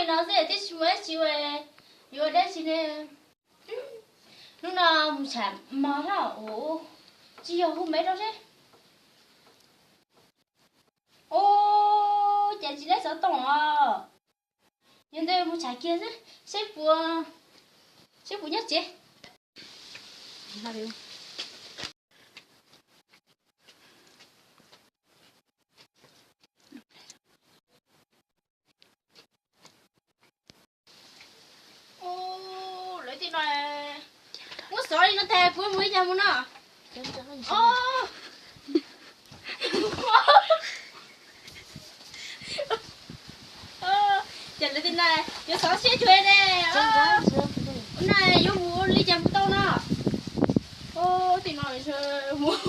No xwb twb tsis muaj dab tsi ua, yuav ua dab tsi ne? Hnub no mus tsham mog hlo, tsis yog hu me rau seb. Ub, cas tsis neb xov tooj os? Yog ntawd mus tsham kiag xwb seb puas, seb puas nyob tsev. Ub, lawv tej no muab xov li no tag kuv mus ib nyuag mus no. Ces lawv tej no yuav xov siab cuag ne. Ub, na yuav mus li cas mus tau no? Ub, tej no mus.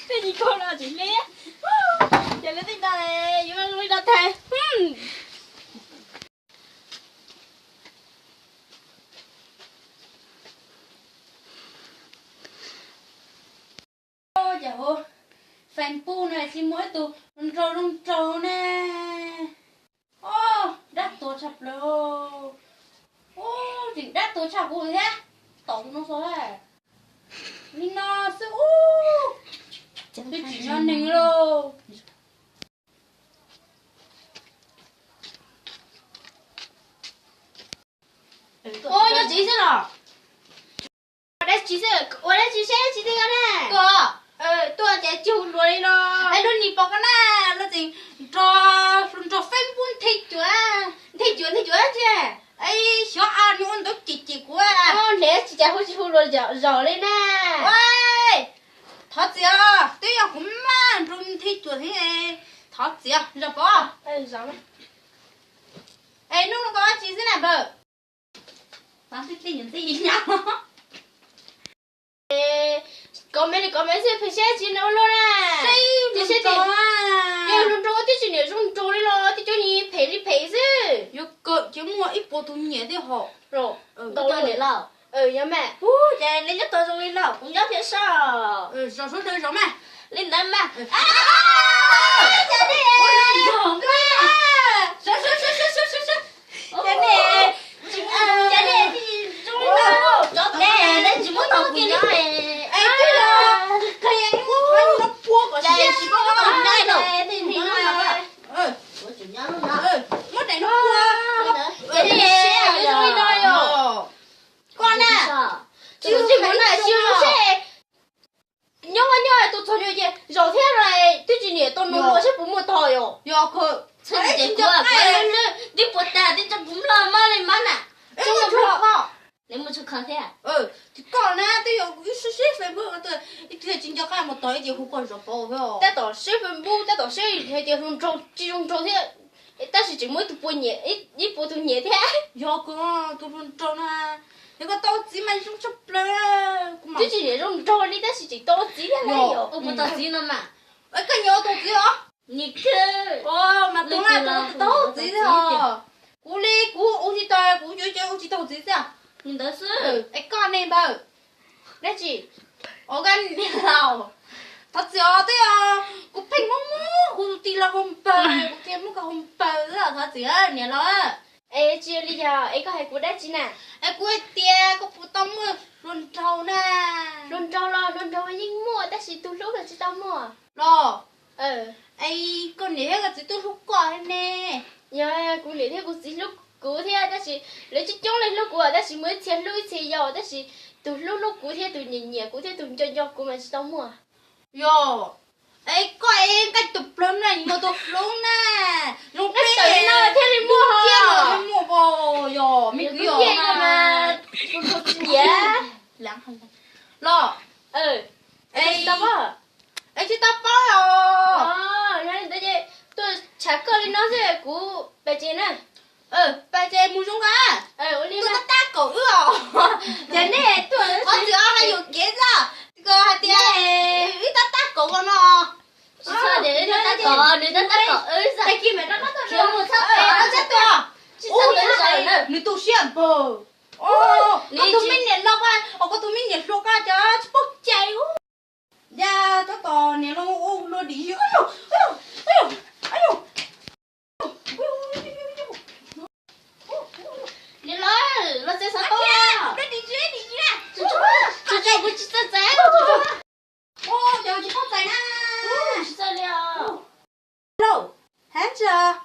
Tej yim koj no tsis me, ces lawv tej no yuav li no tag. Ces hauv Facebook no tsis muaj ib tug nraug zoo nraug ne. Ub, dab tuag tshaj plaws. Ub, tseem dab tuag tshaj kuv thiab. Tom tus no xwb, li no xwb ub. Twb tsis nyob neeg lauj. Ub, nyob tsev xwb los? Ua dab tsi xwb, ua dab tsi seb tsis tij koj na. Tuaj, tuaj ces tsis hu luag li los. Es luag nim pom koj na, luag tseem nrog, nrog Facebook nthe cuam, nthe cuam nthe cuam dab tsi. Es xyov a nws ua ntawd cem cem kuv. Nrhiav tsis cas hu tsis hu luag zaum li na. Thov txim os, twb yog kuv maj nrog nthe cuam thiab. Thov txim os, zaum pov. Es hnub no koj ua dab tsi xwb na npawg? Kov me li kov me xwb phem seb tsis ua luaj na. Yog zoo nraug twb tsis niam zoo nraug li los twb cov ni phem li phem xwb. Yuav kawm ces muaj ib puas tus nyiam thiab hos. Yog mas. Ces nej nyob tau zoo li los kuv nyob thiab soj. Zov suav daws zov mas. Li ntawd mas. Cas nej, cas nej zoo li no, cov ne nej tsis muab tau kuv nyob. Es twb los qhia ib muab qhov no pua kom siab tsis muab tau nyob. Muab daim no pua. Cas nej zoo li no yom. Koj na, tsis mus na, tsis mus seb. Nyob vaj nyob tus txog nyob ces zaum thiab los twb tsis niam tau nus luag seb puas muaj tog yom. Yog kawg, txhij ces kuv, kuv twb puas tag twb coj kuv nplog mab li mab na. Neb mus tshua kho thiab. Ces koj na twb yog ib sib sib Facebook, ib tug tsis nco qab mus tog ib ces hu koj zov pov thiab. Tab tom sib Facebook tab tom sib hais tias zoo nraug tsis zoo nraug thiab, tab sis tseem muaj ib tug puas nyiam, ib puas tus nyiam thiab. Yog kawg, tus zoo nraug na. Yog koj tau txiv mas zoo tshaj plaws. Twb tsis niam zoo nraug li tab sis tseem tau txiv thiab na yom. Ua puas tau txiv no mas. Koj nyiam ua tus txiv os? Mas tus na tus tau txiv thiab os. Kuv li kuv ua tsis tau, kuv yuav ua tsis tau txiv thiab. Li ntawd xwb. Es koj ne npawg? Dab tsi? Os, koj niam laus, thov txim os, twb yog kuv pheej muab muab kuv tus tij laug hu npawg, kuv thiaj muab koj hu npawg xwb, thov txim niam laus. Es tsis li yog es koj hais kuv dab tsi na? Es kuv hais tias koj puas tau muaj hluas nraug na? Hluas nraug los hluas nraug yeej muaj tab sis tus hlub los tsis tau muaj. Los, es koj niam thiab koj txiv twb hlub koj thiab ne? Yog, kuv niam thiab kuv txiv hlub kuv thiab tab sis lawv coob coob li hlub kuv tab sis muaj ib txhia hlub ib txhia yau tab sis tus hlub hlub kuv thiab tus nyiam nyiam kuv thiab tus nco nco kuv mas tsis tau muaj. Yog, es koj es nqaij tus plawg na, yus muaj tus hlub na, zoo peb no thiaj li muaj, muaj, yog me kwv yog mas tus hlub tsis nyiam los. Es tsis tau paub os. Yog li ntawd ces tuaj tsham koj li no xwb kuv pais tsev na. Pais tsev mus zoo nkaus. Ua li tab tab kaum wb os. Ces nej tuaj qhov twg hais yuam kev xwb. Hais tias wb tab tab kaum koj no. Tsis txhob tias wb tab tab kaum, nws tab tab kaum wb xwb. Khiav mus txhob pem, tsis txhob pem. Nws tu siab npaum. Koj tus me niam laus, koj tus me niam hluas koj cov tsis paub cai. Niam lawv, los txev xov tooj. Tsis txawj txev. Tsis txawj li os. Lauj, hab tsi os?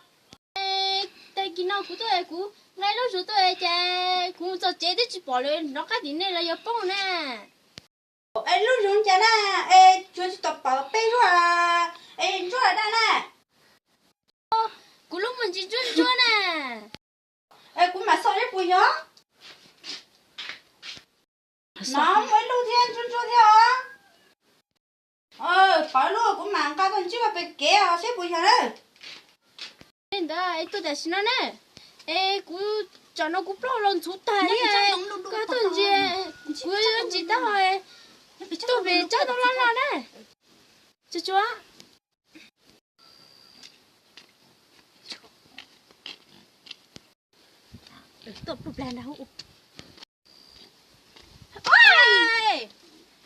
Tag kis no kuv tuaj es kuv nqa lub zug tuaj es ces kuv mus txog tsev twb tsis pom lawv nrov qab tim nej los yog poob na. Es lub zug cas na, es tsuav tsis tau pom peb zuag, es ntsuab daj na. Kuv lub muag ntsis ntsuab ntsuab na. Es kuv mam xauj seb puas yog. No muaj ib lub thiab ntsuab ntsuab thiab os. Pom lub kuv mam nqa tuaj ntsib koj pem kev os seb puas yog na. Li ntawd es tuaj tam sim no na. Es kuv tsam no kuv plaub los ntxhuv tag li, koj tuaj ntsia, kuv yuav ntsis taub hau tuaj pem tsab tau loj loj na. Tsuag tsuag. Koj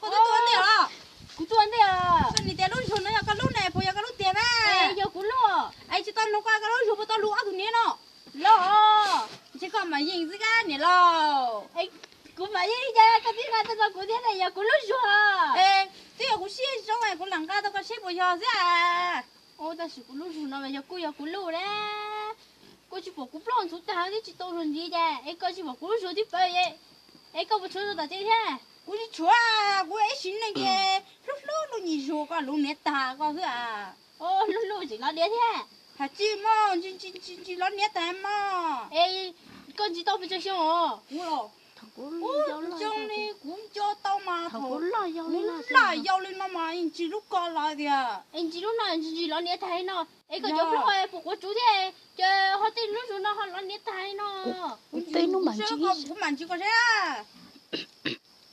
tuaj ua ntej os? Kuv tuaj ua ntej os. Koj niam tias lub zug no yog koj lub ne, puas yog koj lub tiag na? Yog kuv lub. Es tsis tau nug koj, koj lub zug puas tau lug ob tug niam no? Lug. Ntshe koj mam yeem xwb kab niam laus. Kuv mam yeem cas koj twb nqa tau rau kuv thiab ne, yog kuv lub zug. Twb yog kuv siab zoo kuv lam nqa tau koj seb puas yog xwb. Tab sis kuv lub zug no mas yog kuj yog kuv lub na. Koj tsis pom kuv plaub ntxhuv tag twb tsis tau zug ntxiv cas es koj tsis pom kuv lub zug twb pawv, es koj puas tshuav zug tom tsev thiab? Kuv tsis tshuav, kuv ib sim neej ces hlub hlub lub nyuam zug koj lub niam tag koj xwb. Hlub hlub tsis lov diav thiab. Hais tsis mog, ntsis ntsis lov niam tag mog. Es koj ntsis tau pes tsawg xyoo os? Kuv los, ub, zoo li kuv nco tau mas thaum kuv loj yau li no mas ntsis lub koj los tiag. Es ntsis lub no ntsis ntsis lov niam tag li no. Es koj cov plaub puas quav tsuv thiab, ces ho tej lub zug no ho lov niam tag li no. Kuv mam ntsis koj seb.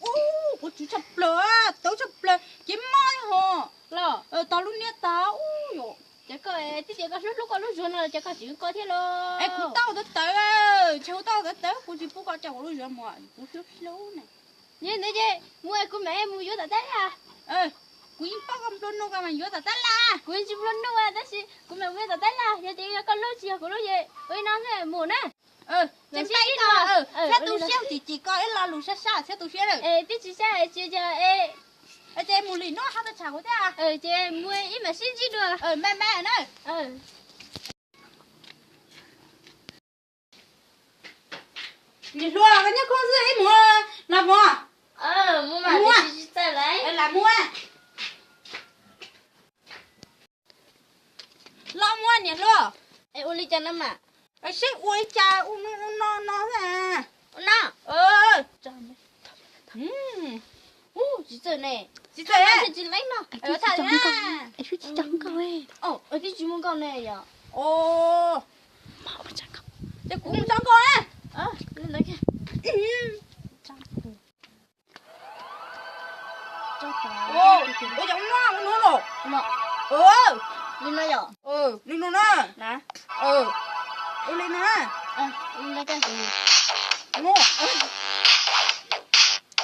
Ub, quav tsuv tshaj plaws, tawv txhaj plaws, ces mob thiab ho. Los tog lub niam tag ub yom. Ces koj twb tias koj hlub hlub koj lub zug no ces koj tseem koj thiab los? Es kuv tau tawv tawv, ntshe kuv tau tawv tawv kuv tsis pub koj coj kuv lub zug mus, kuv hlub hlub ne. Yog ntawd ces mus es kuv mam mus yuav tom tab laj. Kuv yeej paub koj nplua nuj koj mas yuav tom tab laj. Kuv yeej tsis nplua nuj tab sis kuv mam mus yuav tom tab laj, yog tias yog koj lub tsis yog kuv lub ces ua li no xwb mus na. Ces peb no, thiab tu siab tim tim koj ib lo lus sab sab thiab tu siab. Twb tsis sab tsis yog. Ces mus li no ho tau tsham kuv thiab. Ces mus ib mam sib ntsib dua. Me me na. Niam hluas, koj nyob koj xwb ib mus los mus. Mus, lam mus. Los mus niam hluas. Es ua li cas no mas? Seb ua li cas, ua no no xwb. Ua no. Tsis txawj ne. Tsis txawj. Tsis leeb no. Twb tsis muaj nkauj ne yom. Ces kuv mus tso nkauj na. Ua cas ua no ua no los? Li no yom. Li no na. Ua li no na.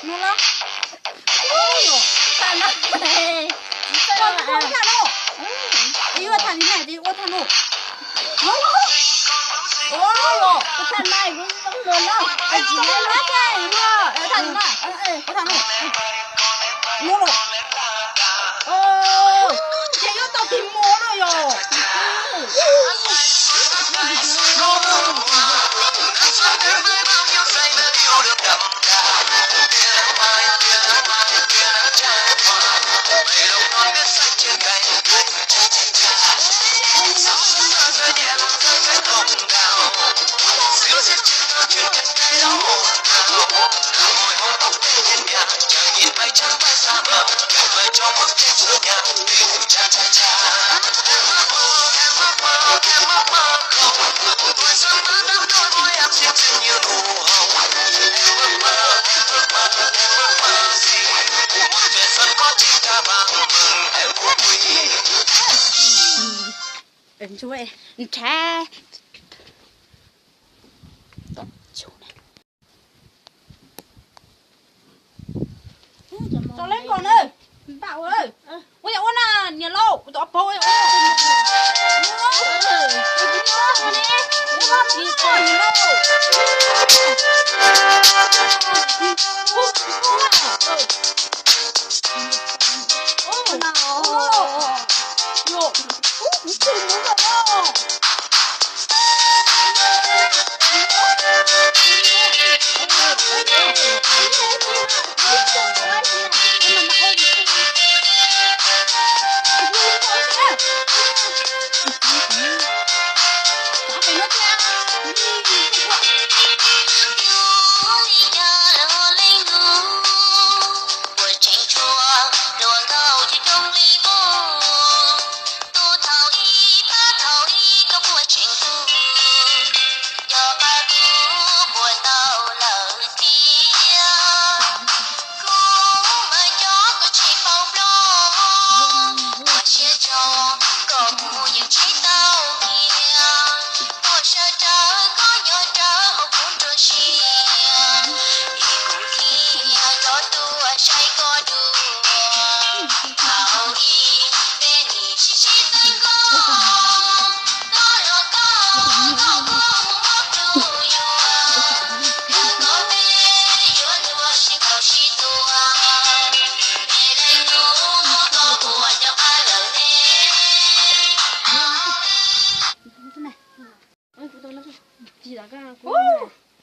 No los. Tsis txawj no. Ib ua tag li na, ua tag no. Ua tag na, ua tag no. Ua tag no. Ces yuav tau tig mus no yom. Nrhav. Tso leb nkaus na. Npaj ua, ua yam ua na, niam laus, kuv tus ob pog.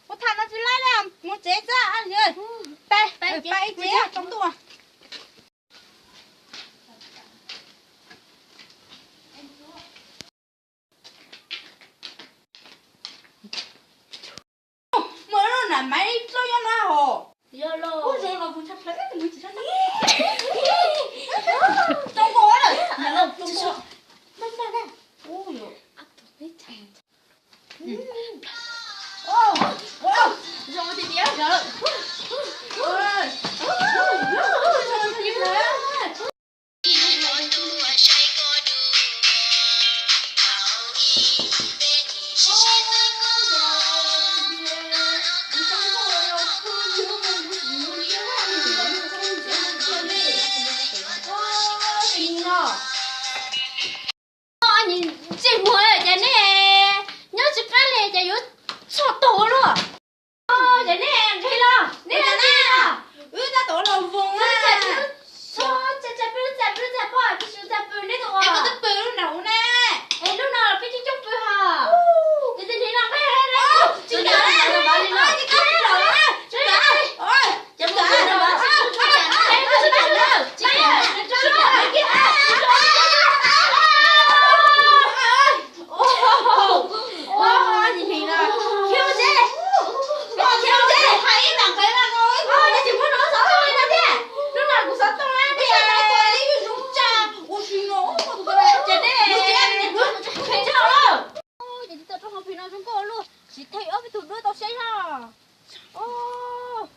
Kuv tham no tsis laib li, mus tsev xwb. Peb, peb ib tsev tsaus ntuj. Muaj lub nam maiv dlaub nyob no hos. Kuv zoo los kuv tshaj plaws tus muj tsis tshaj. Tau nkaus lawm. Ntsej muag ces nej nyob tsis qab li ces yuav txog tog luaj. Ces nej nqis los, nej nqis los. Wb tab tom los voos na. Peb lub txaj, peb lub txaj, peb lub txaj poj, peb lub txaj pw, neb tus, koj twb pw lub nram ub ne. Es lub no los peb coob coob pw hos. Ces tig hniv los nqis. Tsis kam, tsis kam, tsis kam. Ces tib tau rau hauv pem no zoo nkauj luaj, sim thaij ob peb tug duab tau saib os.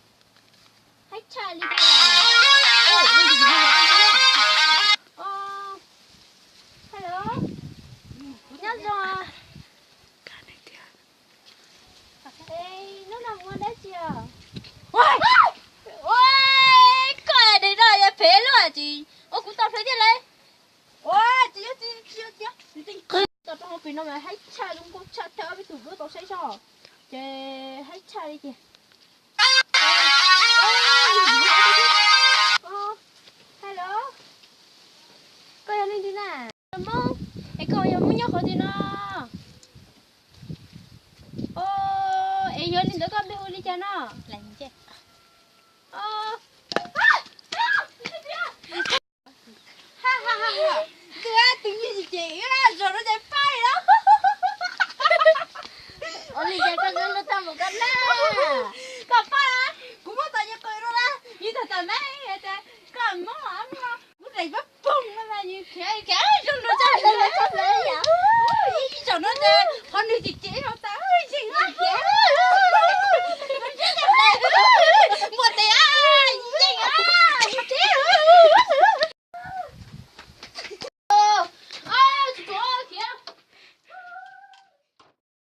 Haib tshaj li tiag. Hello, nyob zoo. Hnub no mus ua dab tsi os? Ua, koj de no yog phem luaj ces ua kuv tau hlawv thiab lauj. Tau rau hauv pem no mas haib tshaj, zoo nkauj tshaj, thaij ob peb tug duab tau saib soj, ces haib tshaj li tiag. Hello, koj yog leej twg na? Moob, es koj yog Moob nyob qhov twg no?